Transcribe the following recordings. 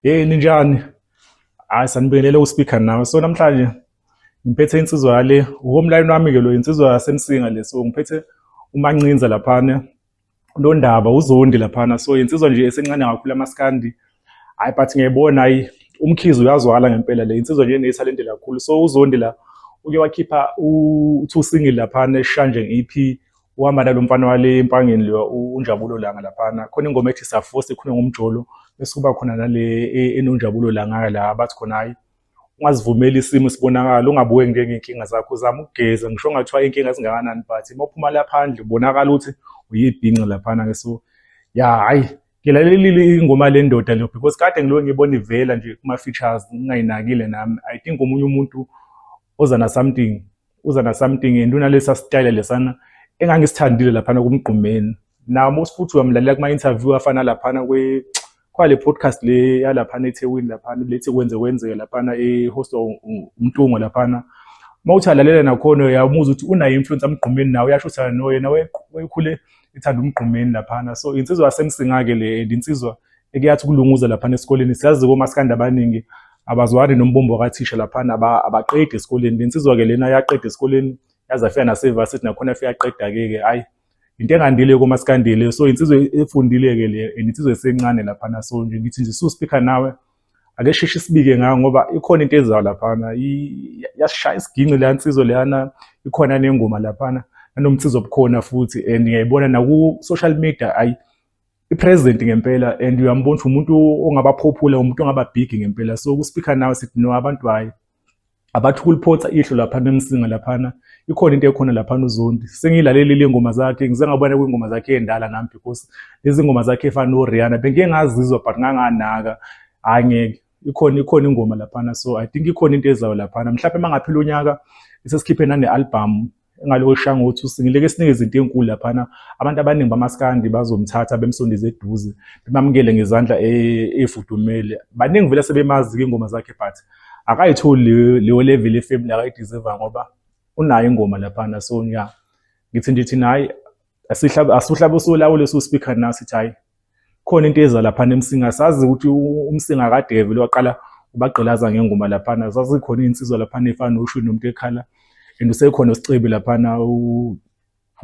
Hey ninjani? Hayi sanibingelele uSpeaker nawe. So namhlanje ngiphethe insizwa yale, uhomline wami ke lo insizwa yaseMsinga le. So ngiphethe uMancinza laphana. Londaba uZondi laphana. So insizwa nje esencane kakhulu amaskandi. Hayi but ngiyayibona hayi uMkhize uyazwakala ngempela le insizwa nje enethalente kakhulu. So uZondi la uke wakhipha u-two single laphana eshanje nge-EP uhamba nalo mfana wale empangeni lo uNjabulo Langa laphana. Khona ingoma ethi Safosi ikhulunywa ngomjolo bese kuba khona nale enoNjabulo Langa la abathi khona hayi ungazivumeli isimo sibonakala ungabuke njengey'nkinga zakho uzama ukugeza ngisho ngathiwa iy'nkinga zingakanani but uma uphuma laphandle ubonakala ukuthi uyibhinca laphana-ke so ya hhayi ngilalelile ingoma le ndoda leyo because kade ngiloke ngibona ivela nje kuma-features ngingayinakile nami. I think omunye umuntu oza na something uza na something and unalesa style lesana engangisithandile laphana kuMgqumeni. Now futhi uyamlalela kuma-interview afana laphana kwe kwale podcast le yalaphana eThekwini laphana lethi kwenze kwenzeke laphana e-host uMntungwa laphana. Uma uthi alalela nakhona uyamuzwa ukuthi unayo influence aMgqumeni nawe uyasho ukuthi no yena wayekhule ethanda uMgqumeni laphana. So insizwa yaseMsinga-ke le and insizwa ekuyathi ukulunguza laphana esikoleni. Siyazi komaskandi abaningi abazwani nombombo kathisha laphana abaqedi esikoleni. Le nsizwa-ke lena yaqeda esikoleni yaze yafika nase-varsity nakhona yafika yaqeda-ke ke hhayi into engandile komaskandi le. So insizwa efundile-ke le and insizwa esencane laphana. So nje ngithi nje su-speaker nawe ake sheshe sibike ngayo ngoba ikhona into ezayo laphana yasishaya isiginci leya nsizwa leyana ikhona nengoma laphana nanomsizo obukhona futhi and ngiyayibona naku-social media ayi i-present ngempela and uyambona ukuthi umuntu ongaba popular umuntu ongaba big ngempela. So ku-speaker nawe sithi no abantu hhayi abathi ukuliphotha ihlo laphana eMsinga laphana ikhona into ekhona laphana uZondi. Sengiyilalelile iy'ngoma zakhe ngize ngabona kwiy'ngoma zakhe ey'ndala nami because lezi ngoma zakhe ey'fana no-Rihanna bengike ngazizwa but nganganaka hhayi ngeke ikhona ikhona ingoma laphana. So I think ikhona into ezayo laphana mhlawumbe uma ngaphela unyaka esesikhiphe nane-album engaloko eshaya ngokuthi usingileke esinika izinto ey'nkulu laphana abantu abaningi bamaskandi bazomthatha bemsondeze eduze bemamukele ngezandla ey'fudumele. Baningi vele sebemazi-ke iy'ngoma zakhe but akayitholi leyo level ye-family akayideserve ngoba unayo ingoma laphana. So ya ngithi nje thina hhayi asuhlabe usulawule su-speaker nawe sithi hhayi khona into eza laphana eMsinga. Sazi ukuthi uMsinga kade vele waqala ubagqilaza ngengoma laphana, zazikhona iy'nsizwa laphana ey'fana noShwi nomuntu ekhala and usekhona uSicebi laphana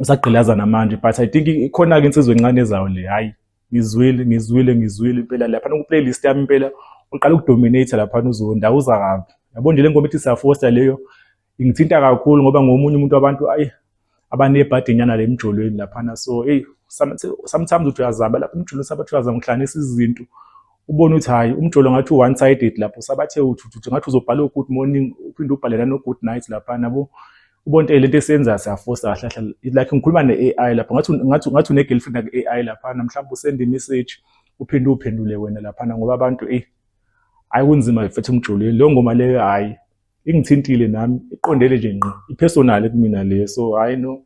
usagqilaza namanje but I think ikhona-ke insizwa encane ezayo le. Hhayi ngizwile ngizwile ngizwile impela laphana ku-playlist yami impela uqala ukudominate laphana uZondi awuza kabi yabo nje le ngoma ethi Siyafosta leyo ingithinta kakhulu ngoba ngomunye umuntu abantu ayi abanebhadinyana le emjolweni laphana. So hey sometimes uthi uyazama lapha emjolweni sabathi uyazama ukuhlanganisa izinto ubone ukuthi hhayi umjolo ngathi u-one sided lapho sabathe uthi uthi ngathi uzobhala o-good morning uphinde ubhale nano-good night laphana yabo ubone lento esiyenzayo siyafosa kahle kahle like ngikhuluma ne-A_I lapho ngathi ngathi ngathi une-girlfriend aku-A_I laphana mhlawumbe usende i-message uphinde uphendule wena laphana ngoba abantu eyi hhayi kunzima mfethu emjolweni leyo ngoma leyo hhayi ingithintile nami iqondele nje ngqo i-personal kumina le. So hhayi no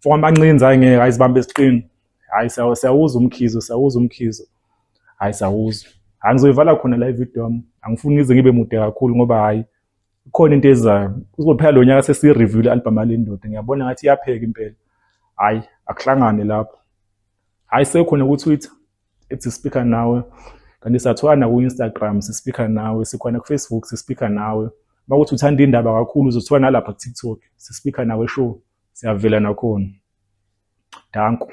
for amancinza hhayi ngeke hhayi sibambe esiqini hhayi siyawuzwa uMkhizo siyawuzwa uMkhizo hhayi siyawuzwa. Hhayi ngizoyivala khona la ividiyo yami angifuni ngize ngibe mude kakhulu ngoba hhayi ikhona into ezayo kuzophela lo nyaka sesiyi-review le album yale ndoda ngiyabona ngathi iyapheka impela hhayi akuhlangane lapho. Hhayi sekhona ku-Twitter ethi Speaker Nawe kanti siyathola naku-Instagram si-Speaker Nawe sikhona ku-Facebook si-Speaker Nawe uma kuthi uthanda iy'ndaba kakhulu uzothola nalapha ku-TikTok si-Speaker Nawe show siyavela nakhona. Danko.